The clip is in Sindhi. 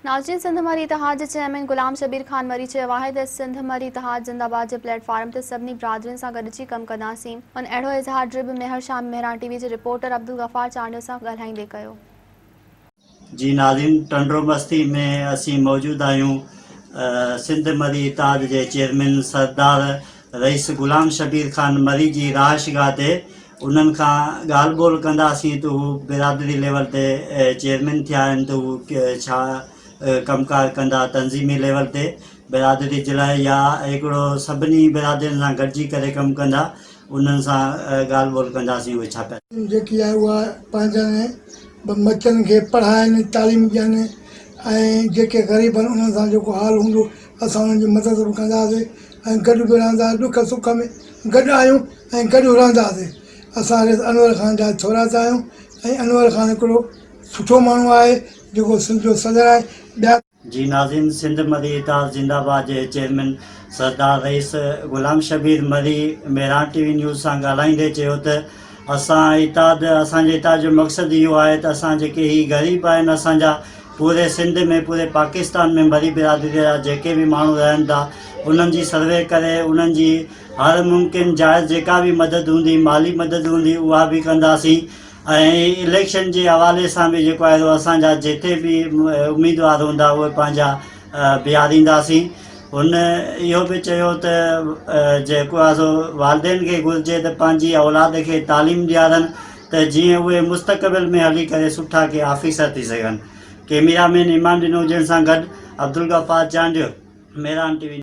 ناظرين سنڌ مري اتحاد جي چيئرمين غلام شبير خان مري چيو آهي ته سنڌ مري اتحاد زنده باد جي پليٽ فارم تي سڀني برادرين سان گڏجي ڪم ڪنداسين. هن اهڙو اظهار ڊرٻ ميهڙ شام مهراڻ ٽي وي جي رپورٽر عبدالغفار چانڊيو سان ڳالهائيندي ڪيو. جي ناظرين ٽنڊو مستي ۾ اسين موجود آهيون سنڌ مري اتحاد جي چيئرمين سردار رئيس غلام شبير خان مري جي رهائشگاهه تي انهن کان ڳالهه ٻولهه ڪنداسين ته هو برادري ليول تي چيئرمين ٿيا آهن ته هو ڇا ڪم ڪار ڪندا تنظيمي ليول تي برادري جي لاء يا هڪڙو سڀني برادرين سان گڏجي ڪري ڪم ڪندا انهن سان ڳالهه ٻولهه ڪنداسين اهي ڇا پيا جيڪي آهي اها پنهنجن ٻچن کي پڙهائن تعليم ڏين ۽ جيڪي غريب آهن انهن سان جيڪو حال هوندو اسان انهن جي مدد به ڪنداسين ۽ گڏ به رهنداسين ڏک سک ۾ گڏ آهيون ۽ گڏ رهنداسين. اسان ريس انور خان جا ٿورائتا آهيون ۽ انور خان هڪڙو سٺو ماڻهو آهي جيڪو سنڌ جو صدر آهي ٻيا. جي ناظرين سنڌ مري اتحاد زنده باد جي chairman Sardar Rais Ghulam Shabbir Marri Mehran T V news سان ڳالهائيندي چيو ته اسان اتحاد اسان جي اتحاد جو مقصد اهو آهي ته اسان جيڪي هي غريب آهن اسان جا پوري سنڌ ۾ پوري پاڪستان ۾ مري برادري جا جيڪي به ماڻهو رهن ٿا انهن جي سروي ڪري انهن جي هر ممڪن جائز جيڪا به مدد هوندي مالي مدد هوندي اها به ڪنداسين ۽ اليڪشن جي حوالي سان به جيڪو آهي سو اسان جا جتي به اميدوار هوندا اهي پنهنجا بيهارينداسين هن اهو به چيو ته جيڪو آهي سو والدين کي گهرجي ته پنهنجي اولاد کي تعليم ڏيارن ته جيئن اهي مستقبل ۾ هلي ڪري سٺا ڪي آفيسر ٿي سگهن ڪيميرا مين ايمان ڏنو جنهن سان گڏ عبدالغفار چانڊيو مهراڻ ٽي وي.